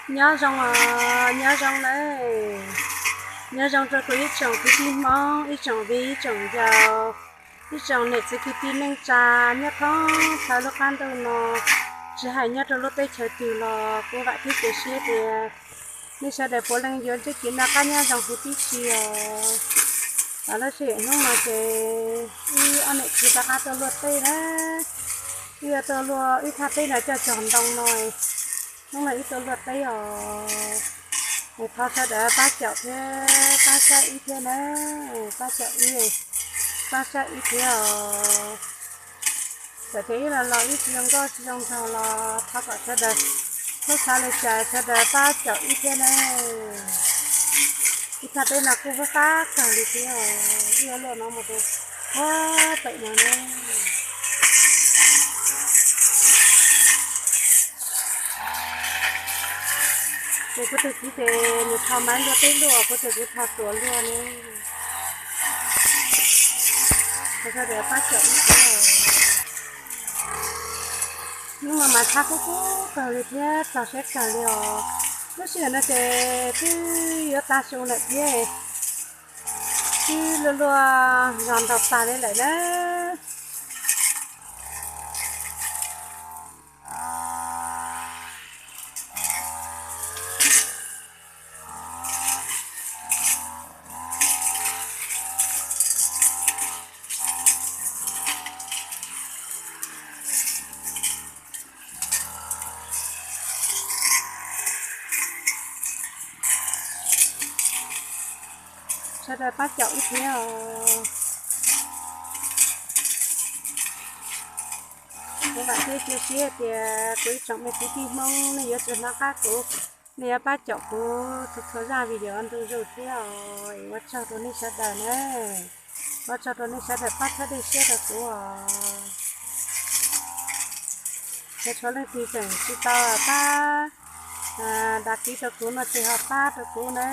Nyob zoo, nyob zoo nawb. Nyob zoo rau kuv ib tsoom kwv tij Hmoob, ib tsoom viv, ib tsoom ncaus, ib tsoom niam txiv kwv tij neej tsa nyob thoob plaws lub qab ntuj no, tsis hais nyob rau lub teb chaws twg los kuv vam thiab cia siab tias nej sawv daws puav leej yuav ntsib kev noj qab nyob zoo huv tib si os. Lub sij hawm hnub no ces wb ob niam txiv rov qab tuaj luaj teb na. Wb yuav tuaj luaj wb thaj teb no coj cog ntoo no. Hnub no wb tuaj luaj teb os. Thov sawv daws pab caum thiab pab saib wb thiab na. Pab caum wb, pab saib wb thiab os. Txawm tias wb los los wb tsis zoo nkauj tsis zoo nraug los thov kom sawv daws txhob xav li cas, sawv daws pab caum wb thiab na. Wb thaj teb no kuj qab kawg li thiab, wb yuav luaj no mus rau puag pem no na. Ces kuv tus txiv ces nws tho maiv luaj teb luaj, kuv ces kuv tho tuas luaj ne. Sawv daws pab caum wb thiab. Hnub no mas txhab kub kub kawg li thiab txog siab kawg li os. Lub sij hawm no ces twb yuav tag su lawm thiab, twb luaj luaj zog nraug tag li lawm na. Sawv daws pab caum wb thiab os. Kuv vam thiab cia siab tias kuv ib tsoom me kwv tij Hmoob nej yuav tsum hnov qab kuv, nej yuav pab caum kuv txhua txhua zaj video ntu zus thiab os. Ua tsaug rau nej sawv daws na. Ua tsaug rau nej sawv daws pab txhawb dej siab rau kuv os. Yog tshuav leej twg tseem tsis tau pab đăng ký rau kuv no ces ho pab rau kuv na.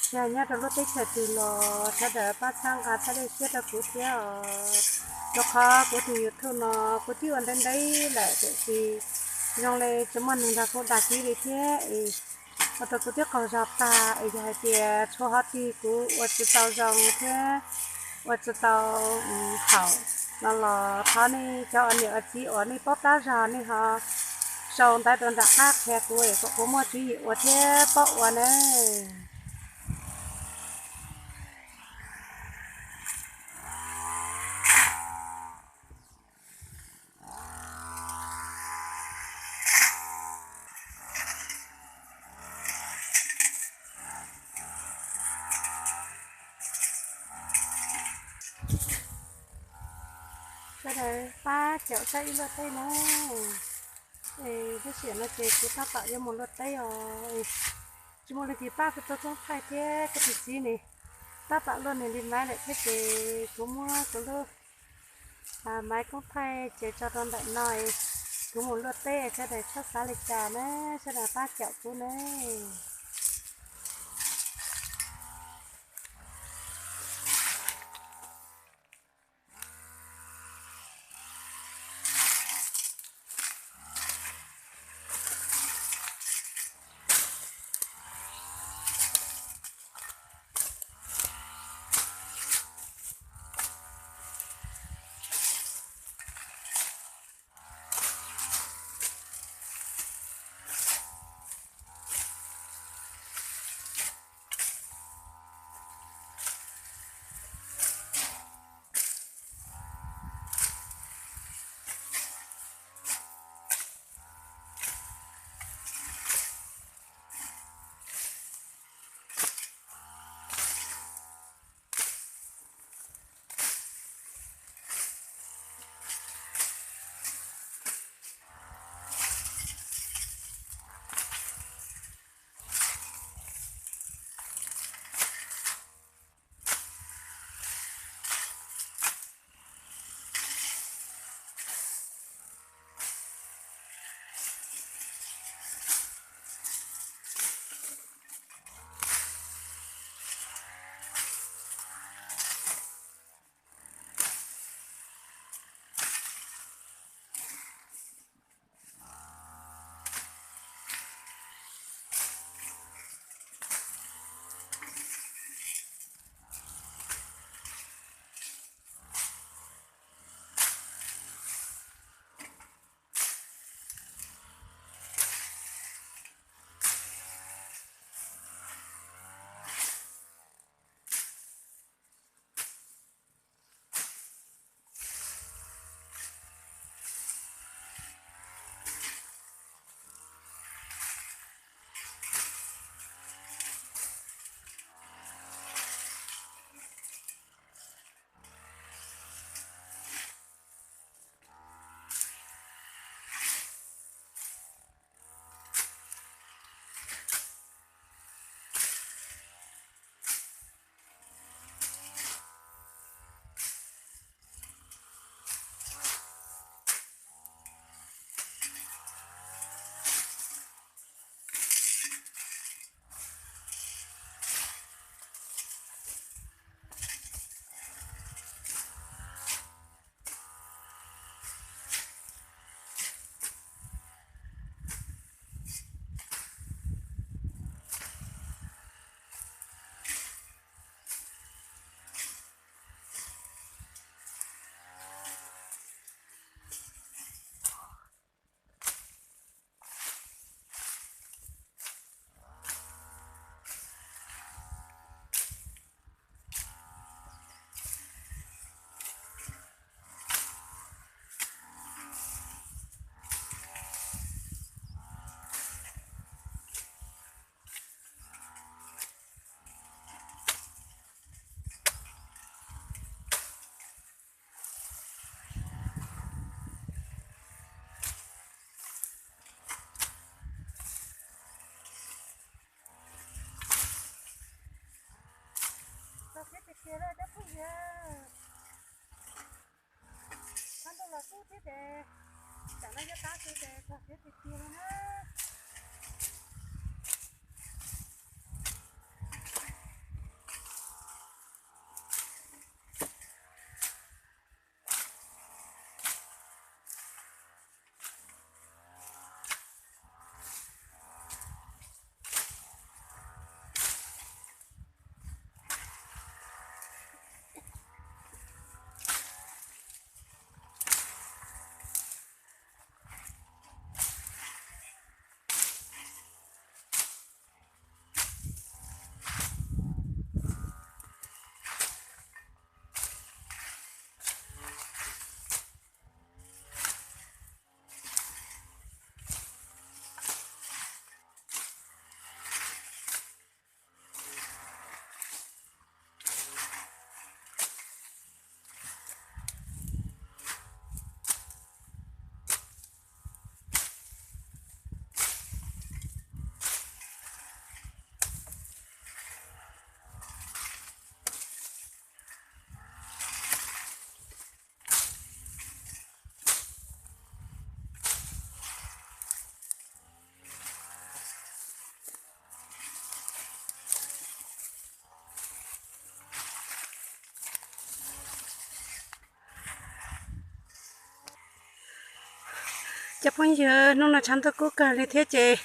Tsis hais nyob rau lub teb chaws twg los sawv daws pab txhawb nqa txhawb dej siab rau kuv thiab os. Rau qhov kuv tus YouTube no kuv twb ua ntev ntev lawm tiam sis zoo li tsis muaj neeg nrog kuv đăng ký li thiab es ua rau kuv twb qaug zog tag. Es yog hais tias tshuav qhov twg kuv ua tsis tau zoo thiab ua tsis tau haum no los thov nej cov ua niam ua txiv uas nej paub tab zog nej ho sau ntawv rau nram qab qhia kuv es kom kuv muaj tswv yim ua thiab paub ua na. Sawv daws pab caum saib ib luaj teb na. Es lub sij hawm no ces kuv tab tom yuav mus luaj teb os. Tsis muaj leej twg pab kuv tus koob thaij thiab kuv tus txiv ne tab tom luaj nws li maiv lawm thiab ces kuv muab kuv lub maiv koob thaij ces tso rau ntawm no. Kuv mus luaj teb sawv daws txhob xav li cas na, sawv daws pab caum kuv na. Cov phooj ywg, hnub no tshav ntuj kub kawg li thiab ces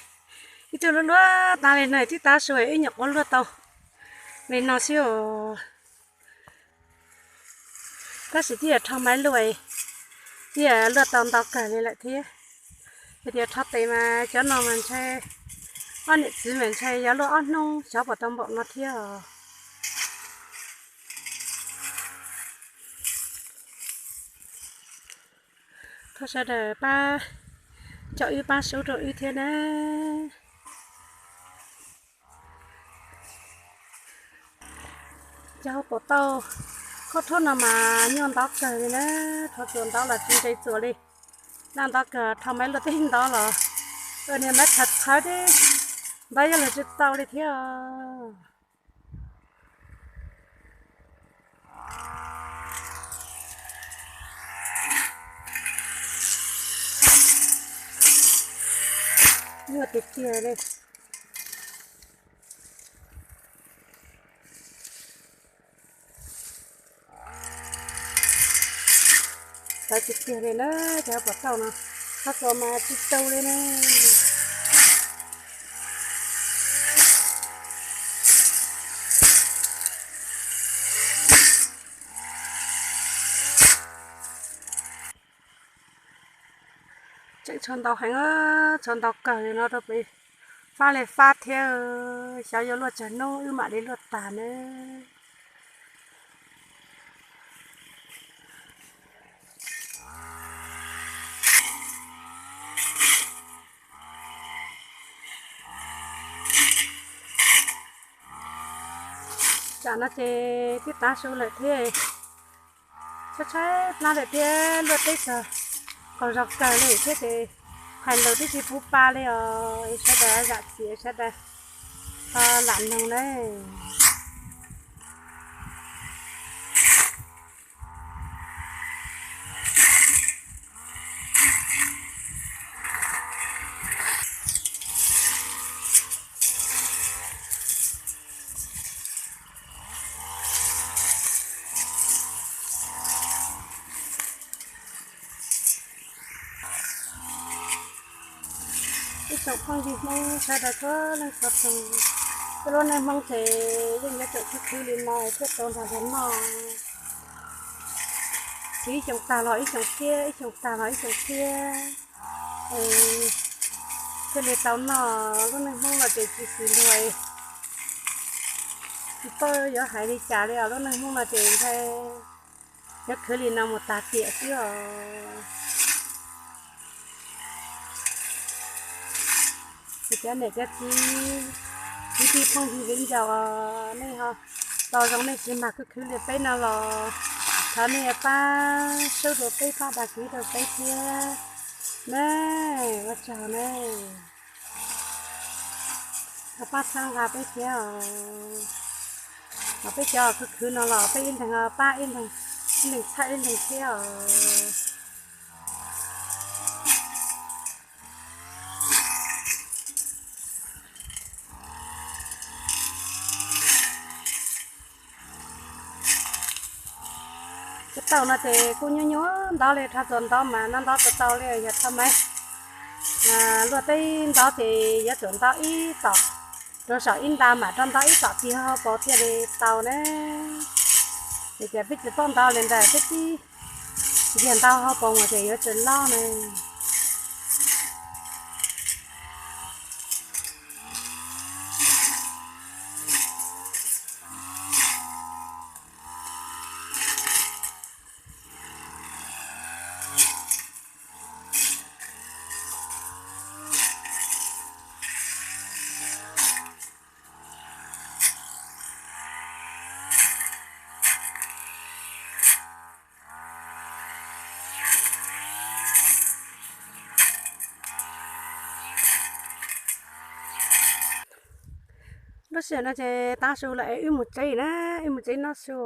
ib tug luaj luaj tas li no twb tav su wb nyuam qhuav luaj tau li no xwb os. Tab sis twb yog rho maib luaj, twb yog luaj tau ntau kawg li lawm thiab. Hais tias rho tes mas cov no mas ntshai, ob niam txiv mas ntshai yuav luaj ob hnub xyov puas tau npaum no thiab os. Thov sawv daws pab coj wb pab sub rau wb thiab na. Cov hauv paus tauj khaub thuab no mas nyuaj ntau kawg li na, rho txuas ntau los tsis nres txuas li. Laj ntau kawg, rho maib luaj teb ntau los niag maib thawv thawv teb ntau yog luag tsis tau li thiab. Nyuaj tiag tiag li. Tawv tiag tiag li na, cov hauv paus tauj no, qhov txuas mas tsis tau li na. Tseem tshuav ntau heev, tshuav ntau kawg li no rau peb fab li fab thiab, xyov yuav luaj tsawg hnub wb mam li luaj tag na. Tsam no ces twb tav su lawm thiab, tshaib tshaib plab lawm thiab, luaj teb txog qaug zog kawg li thiab ces hais lus twb tsis pub pa li os, sawv daws zam txim sawv daws ho lam noog na. Ib tsoom phooj ywg Hmoob sawv daws txhua leej txhua tus, peb lub neej Hmoob ces yeej yuav tsum khwv khwv li no thiaj tau nrog luag noj. Khwv ib xyoos tag los ib xyoos thiab, ib xyoos tag los ib xyoos thiab, thiaj li tau noj. Lub neej Hmoob no ces tsis xis luag, tsis paub yuav hais li cas li os. Lub neej Hmoob no ces ntshai yuav khwv li no mus tag tiam xwb os. Cov niam cov txiv, kwv tij phooj ywg viv ncaus, nej ho tau zoo nej tsis mag khwv khwv li peb no los thov nej pab sub rau peb, pab dag kiv rau peb thiab na. Ua tsaug na. Pab txhawb nqa peb thiab os. Peb cov khwv khwv no los peb ib leeg pab ib leeg, ib leeg txhawb ib leeg thiab os. Cov tauj no ces kuj nyuaj nyuaj ntau li, rho txuas ntau mas no ntau tau tau li, yog tau mas luaj teb ntau ces yuav tsum ntau ib tom, rau saum ib nta mam rau ntau ib tom tig hauv paus thiaj li tau na. Ces peb tsis paub ntau li ntawd, peb tib ntiag ntau hauv paus mas ces yuav tsum loj na. Lub sij hawm no ces tav su lawm es wb mus tsev na, wb mus tsev noj su,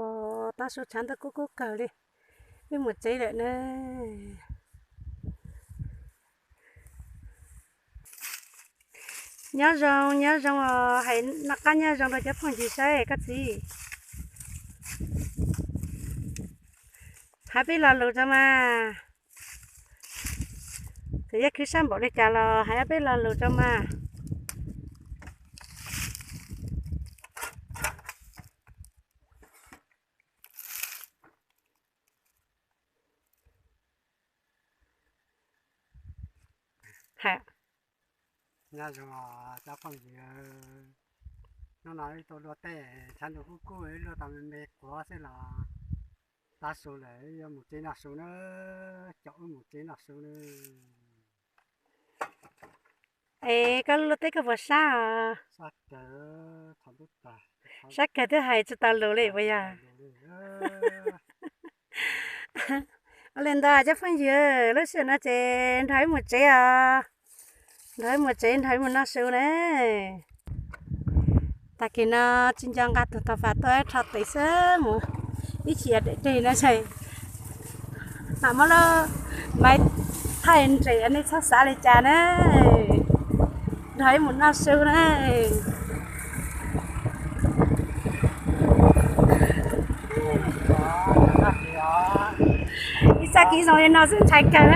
tav su tshav ntuj kub kub kawg li, wb mus tsev lawm na. Nyob zoo, nyob zoo os, hais noj qab nyob zoo rau cov phooj ywg saib koj txiv. Hais peb lo lus tso mas. Txawm yog khwv sab npaum li cas los hais peb lo lus rau mas. Nyob zoo cov phooj ywg, hnub no wb tuaj luaj teb, tshav ntuj kub kub wb luaj tau me me quav xwb los tav su lawm, yuav mus tsev noj su na, caum wb mus tsev noj su na. Es koj luaj teb koj puas sab os? Sab kawg, twb hais tsis tau lus li puas yog? Ua li ntawd cov phooj ywg, lub sij hawm no ces nrog wb mus tsev os. Nrog wb mus tsev, nrog wb mus noj su na. Tag kis no tsis nco nqa tus tau fas tuaj rho tes xwb mus ib chim daim deg no es mam muab lub maiv thaij nres, nej txhob xav li cas na. Nrog wb mus noj su na. Ib txoj kev zoo li no xwb ntshai kawg.